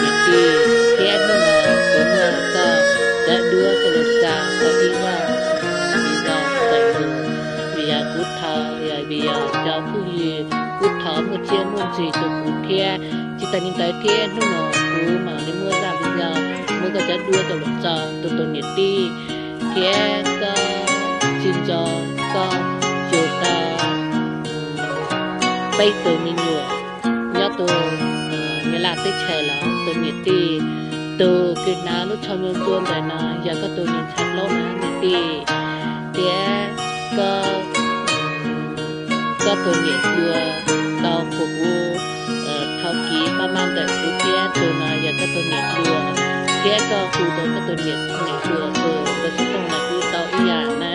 niam tij, thiab hnub no kuv muab koj cov duab coj los xa tau ib zaj video tawm mus, vim yog kuv thov, vim yog cov phooj ywg kuj thov muaj txiaj muaj ntsig rau kuv thiab. Tsis tas li ntawd thiab hnub no kuv mam li muab zaj video, muab koj cov duab coj los tso rau tus niam tij, thiab koj tsis nco koj yug tau peb tus me nyuam nyob rau Nyab Laj teb chaws los tus niam tij, tus kws hnav lub tsho ncua ncua ntawm no yog koj tus niam ntxhais hlob na niam tij, thiab koj, koj tus niam hluas tau qhuas kuv thaum kiv pab mab ntawm kuv thiab, tus no yog koj tus niam hluas, thiab koj hu rau koj tus niam, niam hluas tus npawb xov tooj no kuj tau ib yam na.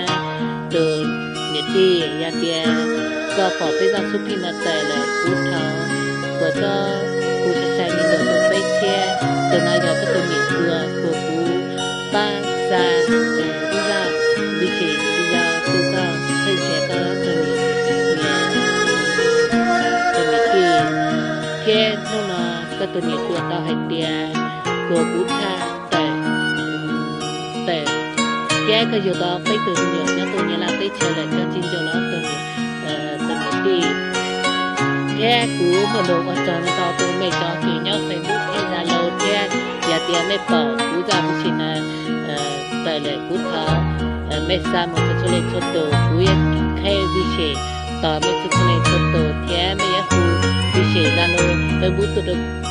Tus niam tij, yog tias koj pom peb zaj xub pheej no tawm lawm kuv thov kom koj hu sai sai li ntawm tus peb thiab. Tus no yog koj tus niam hluas qhuas kuv pab xa ib zaj video rau koj txhawb nrhiav koj tus niam, tus niam tij, thiab hnub no koj tus niam hluas tau hais tias qhuas kuv tshaj tawm, tawm, thiab koj yug tau peb tus me nyuam nyob rau Nyab Laj teb chaws lawm, koj tsis nco los tus niam, tus niam tij. Thiab kuv muaj lus ua tsaug ntau rau mej cov kws nyob Facebook thiab Zalo thiab, yog tias mej pom kuv zaj video no tawm lawm kuv thov mej xa mus rau txhua leej txhua tus, kuv yuav qheb video tos mej txhua txhua leej txhua tus, thiab mej yuav hu video, Zalo, Facebook tuaj rau